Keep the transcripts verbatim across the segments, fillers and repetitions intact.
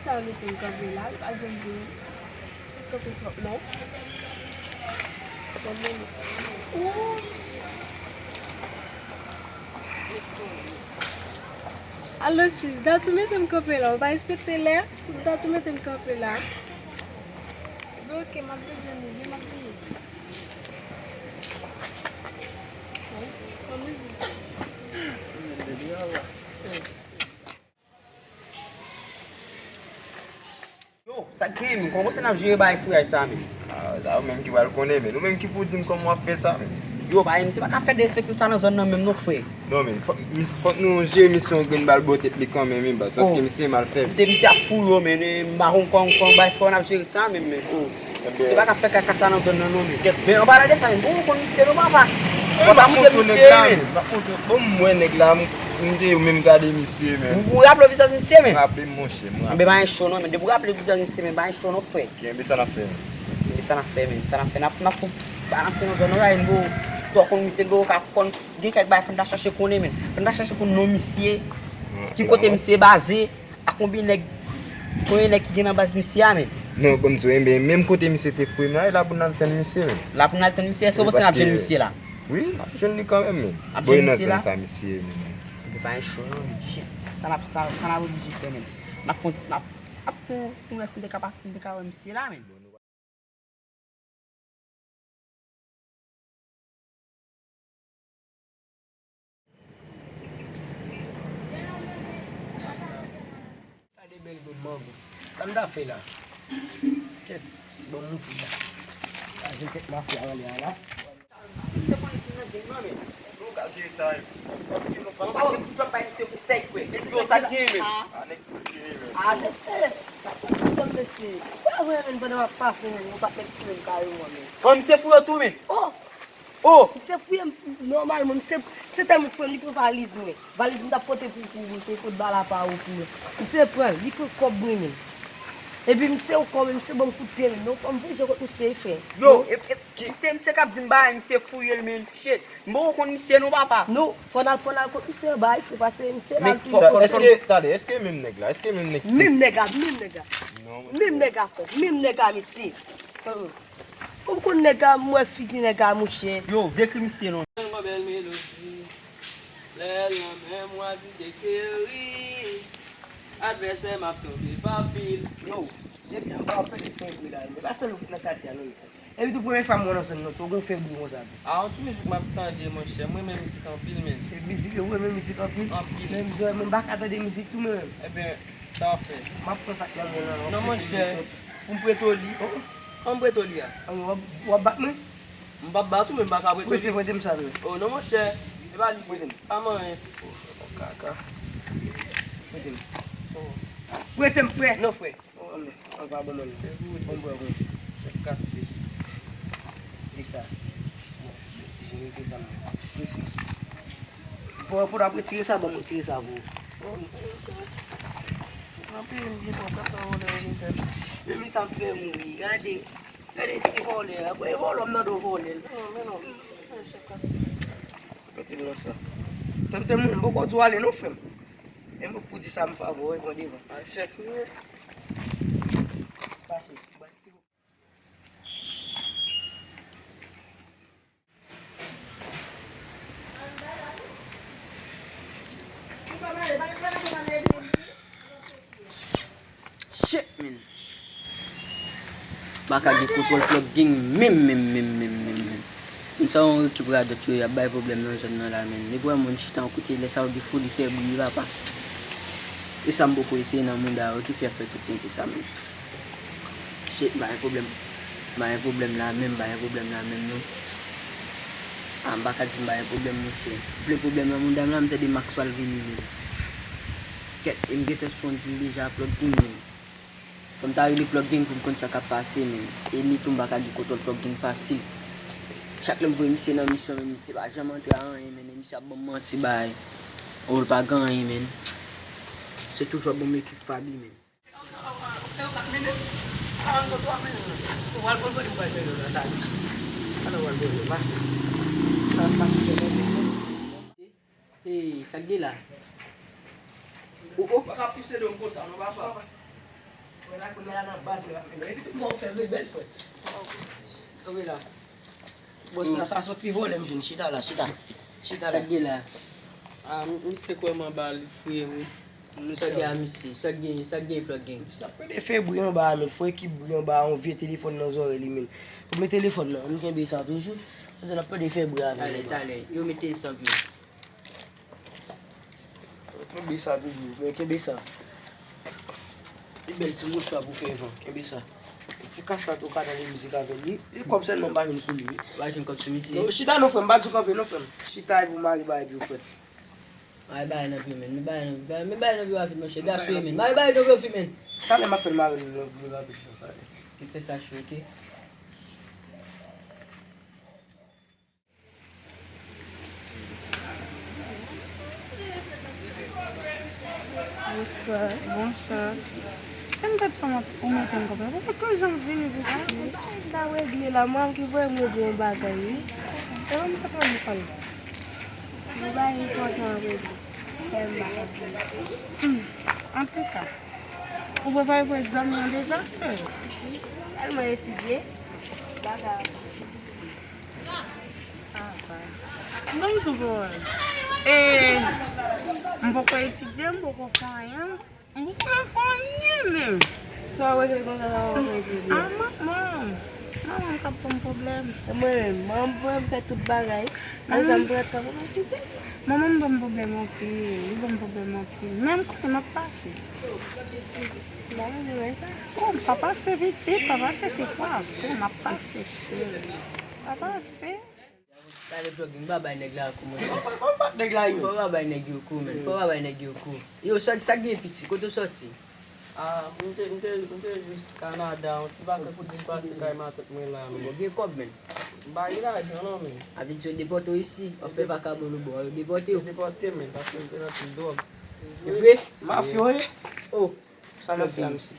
Sa w mete m kanpe la, li pa janm vini. Kanpe twòp non. Yon minit. Wouy! Alo sis, dat ou mete m kanpe la, ou pa respekte lè? Dat ou mete m kanpe la. Bon, ok, m ap vini, m ap vini. Wi, ban m mizik. Yo, sa k gen, men? Kòman se n ap jere bagay fouyaj sa, men? Ah, sa ou menm ki pral konnen, men. Ou menm ki pou di m kòman w ap fè sa, men. Yo, bagay, misye pa ka fè derespekte sa nan zòn nan menm non, frè. Non, men, fòk, mis-, fòk nou jere misye yon grenn bal bò tèt li kanmenm, wi, baz, paske misye mal fè, men. Misye, misye ap fou yo, men, e, m pa konn kòman, kòman bagay, kòman n ap jere sa menm, men. Oh. Misye pa ka fè kaka sa nan zòn nan non, men. Men an palan de sa, men, bon, ou konn misye non, papa. Ou pa montre misye, men. M ap montre, bon, m wè nèg la, m, m te menm gade misye, men. Ou raple w vizaj misye, men? M raple m, monchè, m raple. Anben, pa gen cho non, men. Depi w raple w vizaj misye, men, pa gen cho non, frè. Kenbe sa n ap fè, men. Kenbe sa n ap fè, men. Sa n ap fè, n ap, n ap fout balanse nan zòn nan, la, nou twò konn misye, nou ka konn, gen kèk bagay fò n ta chache konnen, men. Fò n ta chache konn non misye, ki kote misye baze. A konbyen nèg, konbyen nèg ki gen nan baz misye a, men? Non, ban m di w, enben, menm kote misye te foure m la, e la pou n al tann misye, men. La pou n al tann misye, èske w panse n ap jwenn misye la? Wi, n ap jwenn li kanmenm, men. Bon, e nan zòn sa misye ye, men. Li pa gen cho non, men. Shit. Sa n ap, sa, sa n ap oblije fè, men. N ap fon, n ap, ap fon, pou wè si n te ka pase, n te ka wè misye la, men. Gade bèl grenn mango. Sa m ta fè la? Kèt, ti bon mouti la. Sa jwenn kèk mafya anlè a la. Se polis nou gen nan men. Nou ka jere sa, wi. Paske nou pa se pou jòb bay misye konsèy, frè. Yo, sa k gen, men? Ah, nèg pou jere, men. Ah, mesye, sa pa ti jòb, mesye. Wè, wè, men, pandan m ap pase, men, yo pa t mèt fouye m kareman, men. Bon, misye fouye w tou, men. Oh! Oh! Misye fouye m nòmalman, misye, misye tèlman fouye m, li pran valiz mwen. Valiz m t ap pote pou, pou, pou, pou kot bal apa ou pou mwen. Misye pran l, li pran kòb mwen, men. Epi misye ankò, men, misye ban m kout pye, men. Non, fò m vin jwe kot misye, frè. Yo, e, e, Ki? Misye, misye k ap di m bagay, misye fouye l, men. Shit. M poko konn misye non, papa. Non, fò n al, fò n al kot misye anba, wi, frè, pase misye la, men, l tou fò, fò, èske, tande, èske menm nèg la? Èske menm nèg ki... Menm nèg la, menm nèg la. Non, monchè. Menm nèg la, frè, menm nèg la, mesye. Ou konn nèg la, m wè figi nèg la, monchè. Yo, dekri misye non. Tèlman bèl melodi. Lè lanmè mwa di de keris. Advèsè m ap tonbe pa pil. Yo, depi anba w ap pede fè bri la, men pa sèl ou ki nan katye a non, men. Epi tou premye fwa m wè w nan zòn nan tou, ou gon fè bri konsa tou. A, yon ti mizik m ap tande, monchè. M renmen mizik anpil, men. E mizik, ou renmen mizik anpil? Anpil. Men m, men m pa ka tande mizik tou, men. Ebyen, sa w ap fè? M ap pran sa k nan men w lan, non, monchè. Pou m prete w li. Oh. An m prete w li a. An w ap, w ap bat mwen? M p ap bat ou, men m pa ka prete w li. Prese, prete m sa, men. Oh, non, monchè. E pa li. Prete m. Pa manyen. Oh, kaka. Prete m. Oh. Prete m, frè. Non, frè. Oh, men, an pa ban mwen non. Bon, bon, bon. Chèf katye. E sa. Bon, ti jen retire sa, men. Mèsi. Bon, pou n ap retire sa, ban mwen retire sa pou ou. Nan peyi m gen twa kat san vòlè yo vin fè. Men, men sa m fè mouri. Gade. Gade ti vòlè a. Bon, e vòlè m nan do vòlè l. Non, men non. Chèf katye. Mete l nan sa. Tann, tann, m poko di w ale non, frè m. E m pou di sa m favè w, pran devan. A, chèf, wi. Fache. Shit, man. Baka gen kontwòl Plug Gang menm, menm, menm, menm, menm, menm. Moun sa yon ekip radòt yo, y ap bay pwoblèm nan zòn nan la, menm. Li pran moun chita yon kote, lè sa yo gen foli fè bri, papa. E sa m poko eseye nan mouda yo ki fè fè tout tenten sa, menm. Shit, m pa gen pwoblèm. M pa gen pwoblèm la menm, m pa gen pwoblèm la menm non. A, m pa ka di m pa gen pwoblèm, monchè. Plen pwoblèm nan mouda m la, m tande Max pral vini menm. Kèt, e m gentan sonn di l deja, Plug Gang menm. Fò m ta rele Plug Gang pou m konn sa k ap pase menm. E li tou m pa ka gen kontwòl Plug Gang fasil. Chak lè m voye misye nan misyon menm, misye pa janm antre a anyen menm, e misye ap ban m manti bay. Ou l pa gen anyen menm. Se toujou ap ban m ekip Faby menm. Hey, sa k gen la? Oh, oh. Pa ka pouse do m konsa non, papa. Mwen la kounye a nan baz mwen ap fè. Epi tout mò ou fè vre bèl frè. Kanpe la. Bon, sa, sa soti vòlè m jwenn. Chita la, chita. Chita la. Sa k gen la? Ah, m, m se kwè m anba li fouye m wi. Sa k gen a misye? Sa k gen, sa k gen plòk gen? Sa pede fè bri anba a, men fò ekip bri anba a, yon vye telefòn nan zòrèy li, men. Koupe telefòn nan, m kenbe sa toujou. Paske n ap pede fè bri avè l. Talè, talè. Yo mete l san pye. Kenbe sa toujou, men kenbe sa. Li bèl ti mouchwa pou fè van, kenbe sa. Ti kas sa tou ka tande mizik avè l. Li, li kòb sèlman m pa jwenn sou li, wi. Ou pa jwenn kòb sou misye? Non, chita non, frè m, pa di w kanpe non, frè m. Chita epi w mare bagay pou yo, frè. Mare bagay nan pye, men. Men bagay nan, men bagay nan pye rapid, monchè. Gason, men. Mare bagay nan pye, men. Talè m ap fè l mare nan pye rapid, talè. Li fè sa cho, oke? Bonswa, bonswa. Kèm gad sa m ap ou mete m konprann. Ou pa janm vini pou ti. Bagay la regle la, mwen ki voye m regle yon bagay, wi. E mwen m pa konn konn. Yon bagay enpòtan ap regle. Fè m pa konn. Hmm. Antouka, ou prepare pou egzamen an deja, sè? Al mwen etidye. Bagay. Sa va. Ban m di w pawòl. E, m poko etidye, m poko fè anyen. M poko fè anyen menm. Sa w regle konsa, sa w poko etidye? A, manman. Manman m k ap ban m pwoblèm. E mwen menm, manman m voye m fè tout bagay. Manman m pran tan pou m etidye. Manman m ban m pwoblèm anpil. Li ban m pwoblèm anpil. Men m konnen m ap pase. Bon, m di wè sa. Oh, m pa pase pitit, pa pase se pwason, m ap pase cheri. Pa pase. Talè plòk, m pa bay nèg la kou, monchè. Fò w pa bat nèg la, yo. Fò w pa bay nèg yo kou, men. Fò w pa bay nèg yo kou. Yo, sa, sa k gen piti? Kote w sòti? Ah, m te, m te, m te jis Kanada, yon ti vakans ki te pase kay matant mwen la, men. Bon, gen kòb, men. M pa gen lajan, non, men. A vle di yo depòte w isi, w ap fè vakabon nou bò, yo depòte w. Yo depòte m, men, paske m te nan tout dwòg. E vre? Mafya w ye? Oh. Sa n ap fè a, mesye?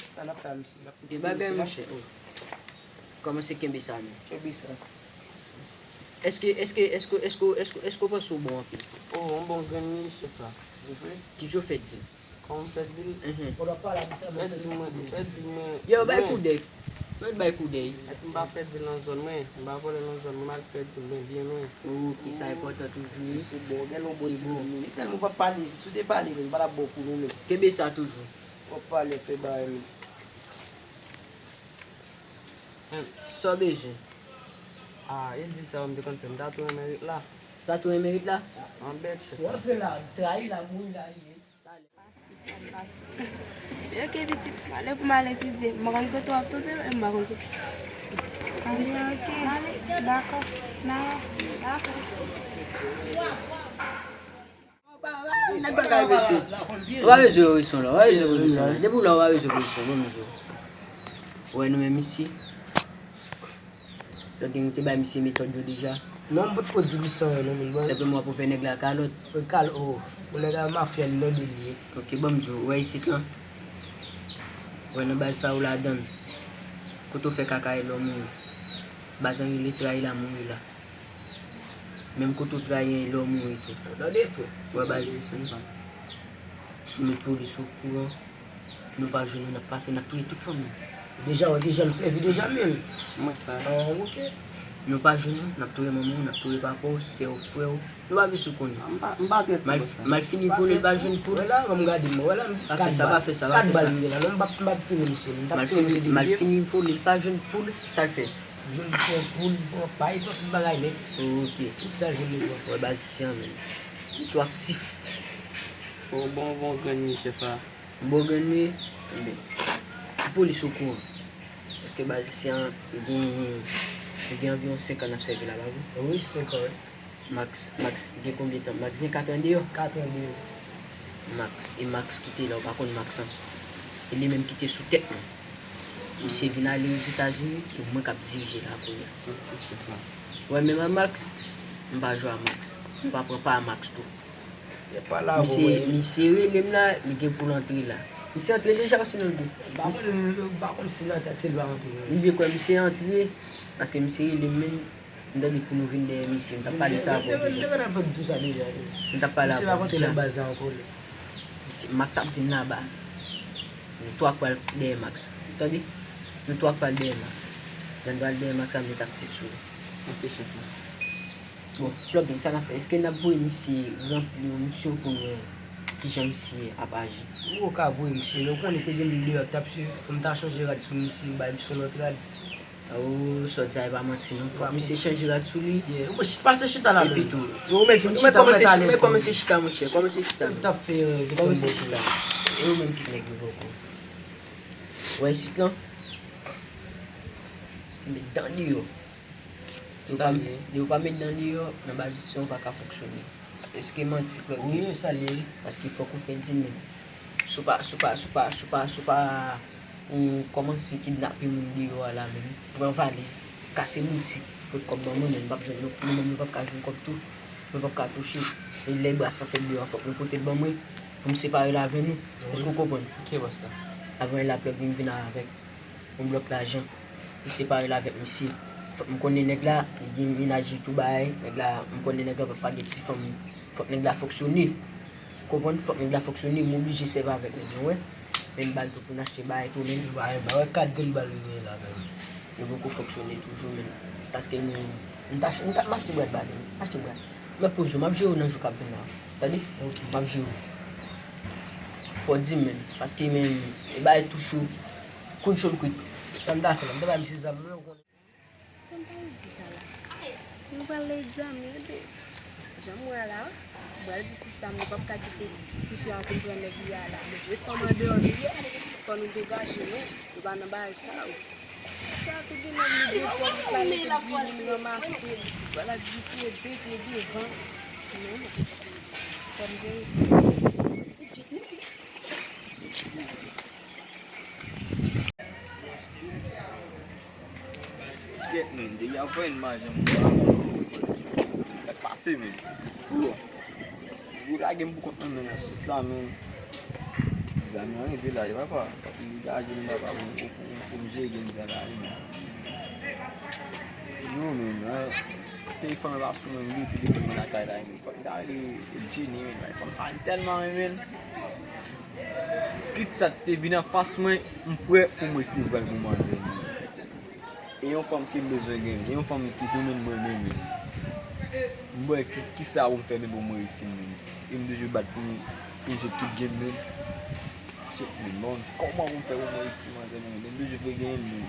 Sa n ap fè a, mesye? N ap koute bagay, mesye la, monchè. Oh. Kòmanse kenbe sa, men. Kenbe sa. Èske, èske, èske, èske, èske, èske w panse w bon anpil? Oh, yon bon grenn wi, chèf la. Se vre? Ki jan w fè di l? Kòman m fè di l? Mhm. Fè di l mwen, fè di l mwen. Yo, bay koudèy. Mwen bay koudèy. Fè di m pa fè di l nan zòn mwen. M pa vòlè nan zòn mwen, m al fè di l mwen byen lwen. Oh, ki sa enpòtan toujou, wi. Se bon, gen yon bon ti moun. Li tèlman w p ap pale, si w te pale, men, m pa t ap ba w kou non, men. Kenbe sa toujou. W ap pale, fè bagay, men. Sa w bezwen? Ah, e di sa yo m te konn fè, m ta tou renmen ret la. Ta tou renmen ret la? Anbèt, chèf. Si w antre la, trayi la, mouri la, ye. Ok, pitit, m ale pou m al etidye. M pa konn kote w ap tonbe, men m pa konn kote. Ale, ok. Ale, dakò. Nan, dakò. Nèg bagay, mesye. Ou pa bezwen Wilson la, ou pa bezwen Wilson la. Depi w la, ou pa bezwen Wilson, bon, mesye. Ou wè nou menm isi. Donk, nou te bay misye metòd yo deja. Non, m potko di li san anyen, non, men bon. Senpleman, w ap ouvè nèg la kalòt. Wi, kal-, oh, bon, nèg la mafya, li nan li ye. Ok, ban m di w, ou wè isit lan? Ou wè nan baz sa ou ladan l. Kote w fè kaka e lè w mouri. Baz lan rele trayi la mouri la. Menm kote w trayi an e lè w mouri tou. Tande, frè. Ou wè baz isi. Si w met polis okouran, nou pa jwenn ou, n ap pase, n ap touye tout fanmi w. Deja, w deja m sèvi deja menm. Mwen sa. Ah, ok. Nou pa jwenn ou, n ap touye manman w, n ap touye papa w, sè w, frè w. Nou pa bezwen konnen. M pa, m pa trèt pou sa. M al fini vole, l pa jwenn poul. Wè la, ban m gade m, wè la, m kat bal. Pa fè sa, pa fè sa, pa fè sa. Kat bal m gen la, non, m p ap, m p ap tire misye, m t ap tire misye depi. M al fini vole, l pa jwenn poul, sa l fè? Jwenn pran poul, pran pay, pran tout bagay nèt. Ok. Tout sa jwenn li pran. Wè baz isi an menm. Li twò aktif. Bon, bon, bon grenn wi, chèf la. Bon grenn wi. Enben, si polis okouran. Paske baz isi an, li gen, li gen anviwon senk an n ap sèvi la, pa vre? Wi, senk an, wi. Max, Max gen konbyen tan? Max gen kat an deyò? Kat an deyò. Max, e Max ki te la, ou pa konn Max an? E li menm ki te sou tèt mwen. Misye vin ale Ozetazini, e mwen k ap dirije la kounye a. Ou wè menm a Max, m pa jwe a Max. M pa pran pa a Max tou. Misye, misye rele m la, li gen pou l antre la. Misye antre deja, sinon l gen? M pa konn, m pa konn si l antre ak si l pa antre. M byen kwè misye antre, paske misye rele m menm. M tande pou nou vin dèyè misye. M t ap pale sa avè w deja. M t ap pale avè w deja. Misye, Max ap vin laba. Nou twa k pral dèyè Max. Tande? Nou twa k pral dèyè Max. Lè n pral dèyè Max, a met aktif sou li. Ok, chèf la. Bon, plug in, sa n ap fè? Èske n ap voye misye ranpli yon misyon pou n wè kijan misye ap aji? Ou ka voye misye, men ou konnen te gen moun deyò k t ap swiv, fò m ta chanje rad sou misye, m bay misye yon lòt rad. Ou sòt sa, e pa manti non. Fòk misye chanje rad sou li. Yeah, ou chita, pase chita la menm. Epi tou, ou menm, ou menm kòmanse chita, monchè, kòmanse chita menm. Ou t ap fè, euh, kòmanse chita. E ou menm ki nèg yo poko. Ou wè isit lan? Se met dan deyò. Sa l ye. Lè yo pa met dan deyò, nan baz isit lan ou pa ka fonksyone. Èske manti, Claude? Wi, sa l ye. Paske fòk ou fè di menm. Si w pa, si w pa, si w pa, si w pa, si w pa, ou kòmanse kidnape moun deyò a la menm, pran valiz, kase boutik, pot kòb ban mwen, men nou p ap jwenn, nou, nou menm nou p ap ka jwenn kòb tou. Nou p ap ka touche. E lè bras lan fèt deyò a, fòk nou pote l ban mwen, pou m separe l avè nou. Èske w konprann? Ok, bòs la. Avan la plug in vin avèk yon blòk lajan. M separe l avèk misye. Fòk m konnen nèg la, li gen mennaj li tou bagay. Nèg la, m konnen nèg la p ap pa gen ti fanm. Fòk nèg la fonksyone. Konprann? Fòk nèg la fonksyone, m oblije sèvi avèk nèg la, wè. Men m ba l tou pou n achte bagay tou, men. Yo pa, yo pa wè kat grenn bal nou gen la, menm. Yo poko fonksyone toujou, men. Paske nou, m t ach-, m t ap achte brad ba nou. Achte brad. M ap poze w, m ap jere w nan jou k ap vin la. Tande? Ok. M ap jere w. Fò w di m, men. Paske, men, e bagay tou cho. Kout cho l kwit. Sa m ta fè la? M ta bay misye zam mwen, ou konnen. Sa m ta di sa la? Nou pral nan egzamen, tande. Jan m wè a la, m pral di sista m, nou p ap ka kite tifi a vin pran nèg li a la. Nou vle fanm andeyò nou ye, fò nou degaje nou. Nou pa nan bagay sa yo. Sa te gen nèg li gen pwòp, li pale, li vini, li ranmase, li pral ap di plede, plede van. Non. Fò m jere sa. Kèt, men, depi apre n mache, m pa sa k pase, men. Ou, ou lage m pou kont mwen, men, nan sot la, men. Zam nan rive la, papa. Fòk m degaje m, papa, pou, pou, pou, pou m jere m sa la, men. Non, men, telefòn nan pa sou mwen, m bliye telefòn mwen lakay la, men. Fòk m ta rele Jenny, men, fanm sa, m tèlman renmen l. Kit sa te vin anfas mwen, m prè pou m resevwa l pou manzè, men. E yon fanm ke m bezwen gen, e yon fanm ki tounen mwen menm. M wè ki, kisa pou m fè menm pou m reyisi menm. E m bezwen bat pou m, pou m jwenn tout gen menm. Chèf menm, bon, kòman pou m fè pou m reyisi manzè menm? M bezwen fè gen menm.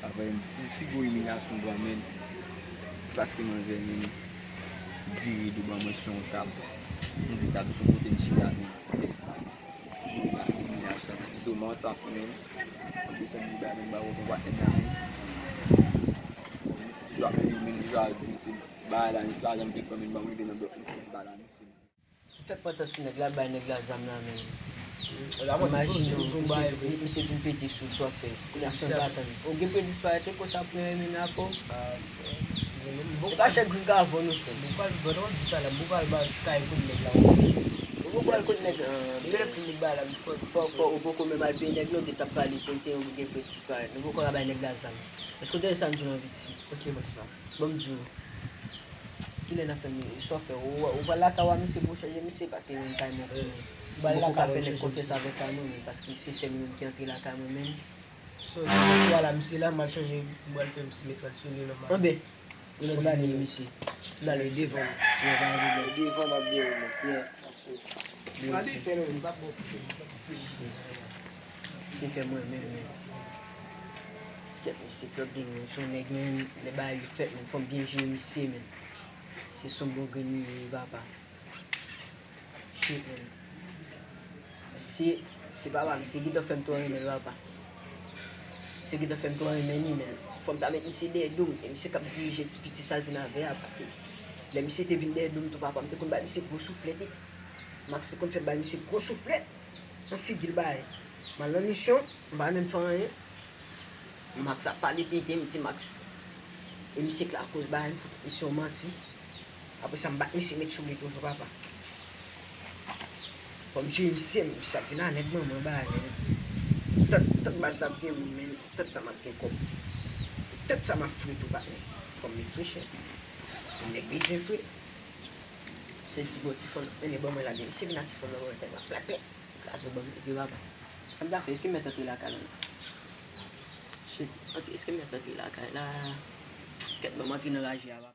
Apre, pi, pi gwo imilyasyon m pran menm, se paske manzè menm vire do ban mwen sou yon tab. M di tab sou kote m chita menm. Sou mò sa fou menm. Desann li ba menm ba wote patnè nan men. Misye toujou ap rele men, toujou ap di misye bagay la, misye pa janm te pran men, ban m rive nan blòk misye, bagay la, misye. Fèk pantan sou nèg la, bay nèg la zam la men. Imajine w, misye, misye vin pete sou, sa w fè. Kounye a san pa tann. Ou gen prè disparèt, wi, konsa pou yon men avè w. Se pa chak jou m ka avè w non, frè. Mwen pral, bon, ou di sa la, mwen pral ba kay kot nèg la. Ou poko al kot nèg, euh, fò, fò, ou poko menm al peye nèg non, ki t ap pale tenten, ou gen prè disparèt. Nou poko ka bay nèg la zam. Èske w tande sa m di w nan vit? Ok, bòs la. Bon, m di w. Kilè n ap fè, sa w fè? Ou, ou pral lakay w a misye pou w chanje misye, paske menm kay mwen. Ou pral lakay w fè nèg konfyans avèk kay mwen, men paske se sèl moun ki antre lakay mwen menm. So, depi w la, misye la, m al chanje, m pral fè misye met rad sou li nòmal. Anben, ou nan dènye misye. M ale devan. Devan m ap devan. Se fè mwen menm, men. Kèt, misye Claude Denis, se yon nèg, men, lè bagay yo fèt, men, fò m byen jere misye, men. Se son bon grenn li ye, papa. Shit, man. Se, se papa, misye gentan fè m twò renmen l, papa. Misye gentan fè m twò renmen li, man. Fò m ta met misye dèyè do m, e misye k ap dirije ti piti sa l vin avè a, paske lè misye te vin dèyè do m tou, papa, m te konn bay misye gwo souflèt, wi. Max te konn fè m bay misye gwo souflèt nan figi l, bay. M al nan misyon, m pa menm fè anyen. Max ap pale tenten, m di Max, e misye k lakoz bagay, m fout misye yon manti. Apre sa, m bat misye met sou li toujou, papa. Fò m jere misye, misye ap vin a nèg manman bagay, men. Tant, tant baz la ap gen moun, men. Tant sa m ap gen kòb. Tant sa m ap fre tou, patnè. Fò m met fre chè. Nèg bezwen fre. Se ti bon ti fanm, men ban mwen lage. Misye vin a ti fanm nan ban mwen tèt la. Plapè. Kraze ban m, epi papa. Sa m ta fè, èske m mèt antre lakay la? Shit, antre, èske m mèt antre lakay la? Kèt, ban m antre nan raje a.